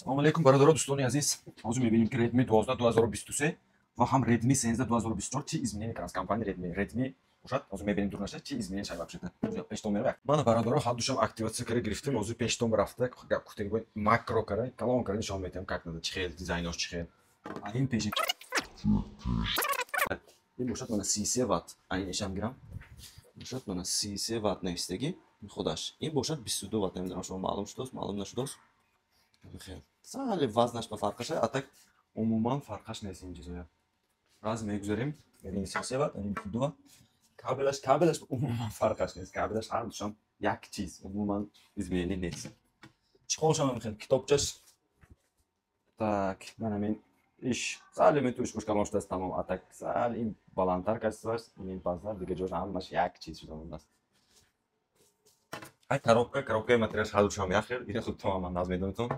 Салому алейкум, бародаро, дӯстони азиз. Ҳозир мебинем, ки Redmi 12 2023 ва ҳам Redmi 13 2024 чӣ изменение кард компания Redmi. Redmi бошад, ҳозир мебинем дурнаша чӣ изменение шай вообще-то. Пештон меравад. Мана, бародаро, ҳар душам активация кара гирифтем, ҳозир пештон рафта, гап гуфтем, макро кара, калон кара нишон медиҳам, как надо, чӣ хел дизайнош, чӣ хел. Ин пеши ин бошад, мана, 33 ватт. Айн ишам гирам. Бошад, мана, 33 ватт навистагӣ худаш. Ин бошад 22 ватт, намедонам, шумо маълум шудост, маълум нашудост. Хел. Сали вазнаш ба фарқаша, а так умуман фарқаш нест ин чизоя. Раз мегузарем, ин 33 ватт, ин 22 ватт. Кабелаш умуман фарқаш нест. Кабелаш ҳар душам як чиз, умуман изменение нест. Чиқолшам хел китобчаш. Так, мана мен иш сали метуш хуш калон шудааст, тамом, а так сал ин баландтар качествоаш, ин пасттар, дига ҷош ҳамаш як чиз шуда мондааст. Ай коробкаи материалш ҳар душам як хел, ина худтон ман наз медонитон.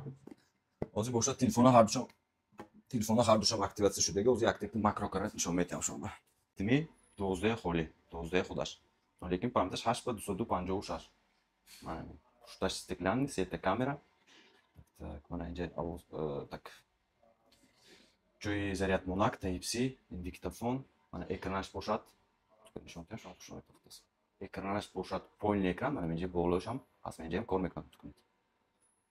Ҳозир бошад, телефона ҳар душам активация шудаги, ҳозир як макро кара нишон медиҳам шумо. Redmi 12 холӣ, 12 худаш. Лекин памяташ 8 ба 256. Мана пушташ стеклянный, сета камера. Так, мана инҷа овоз, так, ҷои заряд монак, Type-C, диктофон, мана экранаш бошад, нишон диҳам, шумо хушро метавонед. Экранаш бошад полный экран, мана инҷа болояшам ҳаст, инҷаам кор мекунад.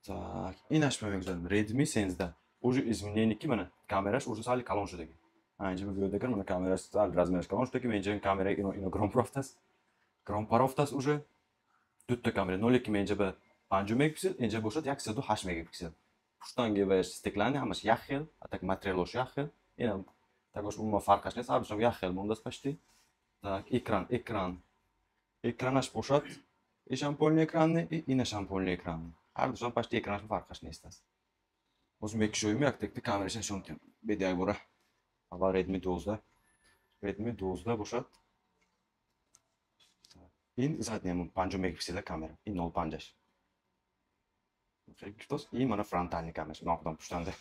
Так, инаш мегузарем Redmi 13. Уже изменение ки мана камераш уже сали калон шудаги. Инҷа бибиёд, агар мана камераш сал размераш калон шудаги, инҷа камера ино гром рафтааст. Гром рафтааст уже. Дутта камера, 0,2 инҷа ба 5 мегапиксел, инҷа бошад 108 мегапиксел. Пуштанги ва стеклянный, ҳамаш як хел, а так материалош як хел. Ина тагош умуман фарқаш нест, ҳар душам як хел мондааст почти. Так, экран. Экранаш бошад, ишам полный экранный, инашам полный экранный. Ҳар душам почти экранаш фарқаш нест аст. Ҳозир мекушоем, як текти камераша нишон медиҳам. Беди як бора. Аввал Redmi 12. Redmi 12 бошад. Ин задняя 5 мегапиксела камера, ин 0,5-аш. Ин мана фронтальный камераш, ман худам пуштанда.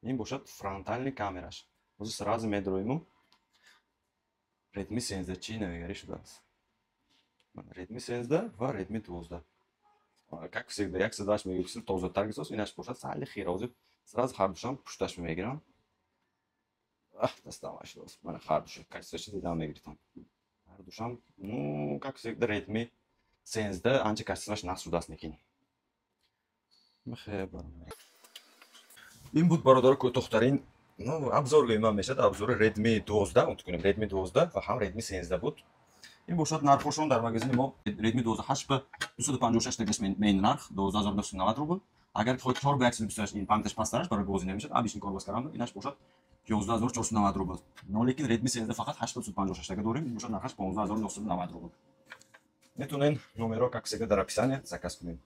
Ин бошад фронтальный камераш. Ҳозир сразу медроиму Redmi 13 чӣ навигарӣ шудааст. Redmi 13 ва Redmi 12. Как всегда, 108 мегапиксел тозатар гисос, инаш бошад сали хира. Ҳозир сразу ҳар душам пушташ мегирам. Ах, дастам шудааст. Мана ҳар душа качествоша дидам мегиритам. Ҳар душам, ну, как всегда, Redmi 13 анча качествоаш нақс шудааст лекин. Хеб. Ин буд, бародаро, кӯтоҳтарин, ну, обзор гӯем ман мешавад, обзори Redmi 12, унт кунем, Redmi 12 ва ҳам Redmi 13 буд. Ин бошад нархҳошон дар магазини мо: Redmi 12 8 ба 256 тагаш мейн нарх 12990 рубл. Агар хоҳед 4 ба 128, ин памяташ пасттараш, барои бозӣ намешавад, обычный корбоз кардан, инаш бошад 11490 рубл. Но лекин Redmi 13 фақат 8 ба 256 тага дорем, ин бошад нархаш 15990 рубл. Метавонед номерро, как всегда, дар описание заказ кунед.